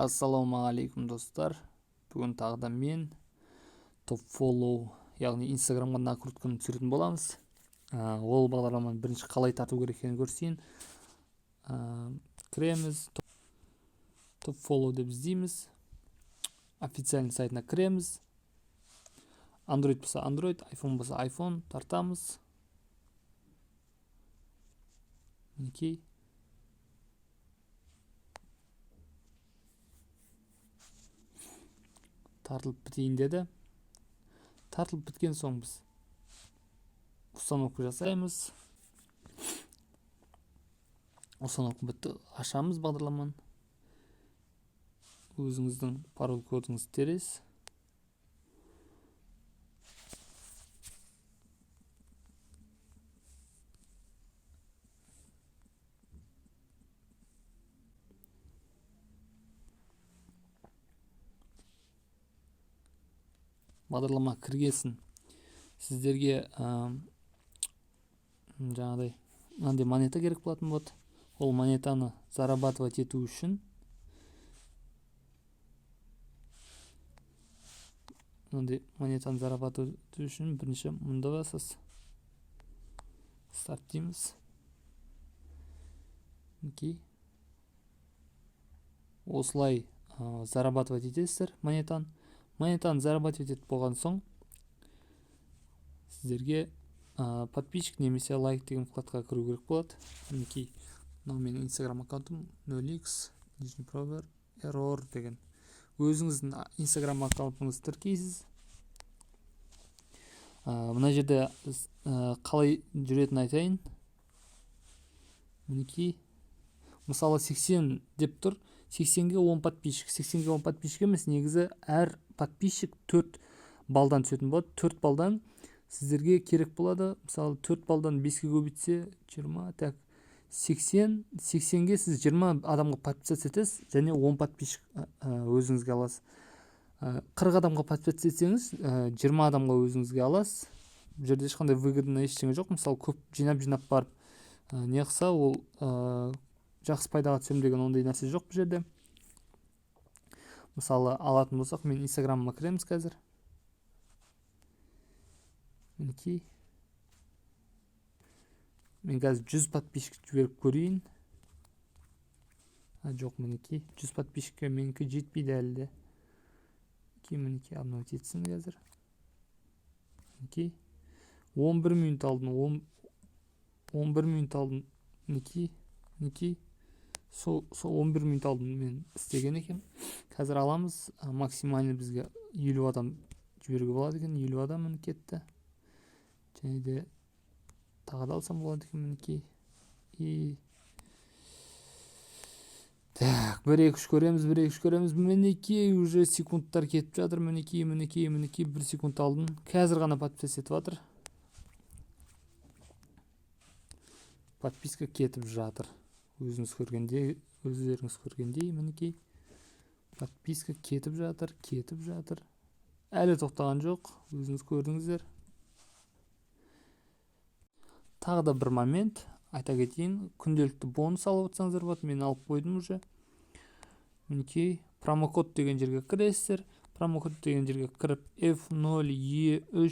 Ассалаумағалейкум, достар! Бүгін тағы да мен Топ Follow, яғни Инстаграмға накрутканы түсіретін боламыз. Ол бағдарламаны бірінші қалай тарту керек екенін көрсетейін. Кіреміз, Топ Follow деп іздейміз, официальный сайтына кіреміз. Android болса Android, iPhone болса iPhone тартамыз. Мінекей, тартылып бітейін деді. Тартылып біткен соң біз установка жасаймыз. Установка бітті, ашамыз бағдарламаны. Өзіңіздің пароль кодыңызды тересіз. Бағдарлама кіргесін сіздерге жаңағыдай мынандай монета керек болатын болады. Ол монетаны зарабатывать ету үшін мынандай монетаны зарабатывать ету үшін бірінші мұнда басасыз, старт дейміз. Мінекей, осылай зарабатывать етесіздер монетаны. Монетаны зарабатывать етіп болған соң сіздерге подписчик немесе лайк деген вкладкаға кіру керек болады. Мінекей, мынау менің Инстаграм аккаунтым 0x нижний пробел error деген. Өзіңіздің Инстаграм аккаунтыңызды тіркейсіз. Мына жерде қалай жүретінін айтайын. Мінекей, мысалы, 80 деп тұр, 80-ге 10 подписчик. 80-ге 10 подписчик емес, негізі әр подписчик 4 балдан түсетін болады. 4 балдан сіздерге керек болады. Мысалы, 4 балдан 5-ке көбейтсе 20, так, 80. 80-ге сіз 20 адамға подписаться етесіз және 10 подписчик өзіңізге аласыз. 40 адамға подписаться етсеңіз, 20 адамға өзіңізге аласыз. Бұл жерде ешқандай выгодно ештеңе жоқ. Мысалы, көп жинап жинап барып, не қылса, ол жақсы пайдаға түсемін деген ондай нәрсе жоқ бұл жерде. Мысалы, алатын болсақ, мен Инстаграмыма кіреміз қазір. Мінекей, мен қазір 100 подписчик жіберіп көрейін. А, жоқ, мінекей, 100 подписчикке менікі жетпейді әлі де. Мінекей, обновить етсін қазір. Мінекей, 11 минут алдын, 11 минут алдын, мінекей, сол 11 минут алдын мен істеген екенмін. Қазір аламыз, максимальный бізге 50 адам жіберуге болады екен. 50 адам, міне, кетті. Және де тағы да алсам болады екен. Мінекей, и так, бір, екі, үш көреміз, бір, екі, үш көреміз. Мінекей, уже секундтар кетіп жатыр. Мінекей, мінекей, мінекей, бір секунд алдын қазір ғана подписаться етіп жатыр. Подписка кетіп жатыр, өзіңіз көргендей, өздеріңіз көргендей. Мінекей, подписка кетіп жатыр, кетіп жатыр, әлі тоқтаған жоқ, өзіңіз көрдіңіздер. Тағы да бір момент айта кетейін: күнделікті бонус алып отырсаңыздар болады. Мен алып қойдым уже. Мінекей, промокод деген жерге кіресіздер. Промокод деген жерге кіріп, F0E3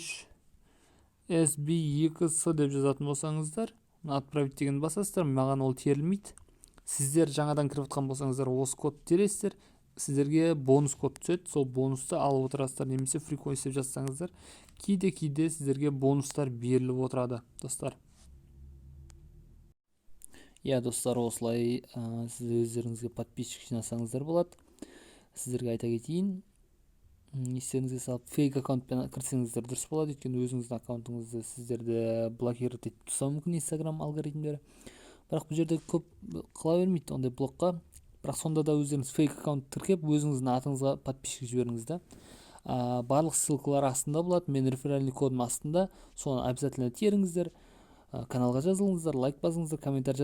SB2C деп жазатын болсаңыздар, отправить деген басасыздар. Маған ол терілмейді. Сіздер жаңадан кіріп жатқан болсаңыздар, осы код тересіздер, сіздерге бонус код түседі. Сол бонусты алып отырасыздар немесе free coins деп жазсаңыздар, кейде кейде сіздерге бонустар беріліп отырады, достар. Иә, достар, осылай сіз өздеріңізге подписчик жинасаңыздар болады. Сіздерге айта кетейін, естеріңізге салып, фейк аккаунтпен кірсеңіздер дұрыс болады, өйткені өзіңіздің аккаунтыңызды сіздерді блокировать етіп тастауы мүмкін Инстаграм алгоритмдері. Бірақ бұл жерде көп қыла бермейді ондай блокқа. Бірақ сонда да өздеріңіз фейк аккаунт тіркеп, өзіңіздің атыңызға подписчик жіберіңіз да. Барлық ссылкалар астында болады, менің реферальный кодым астында, соны обязательно теріңіздер. Каналға жазылыңыздар, лайк басыңыздар, комментарий.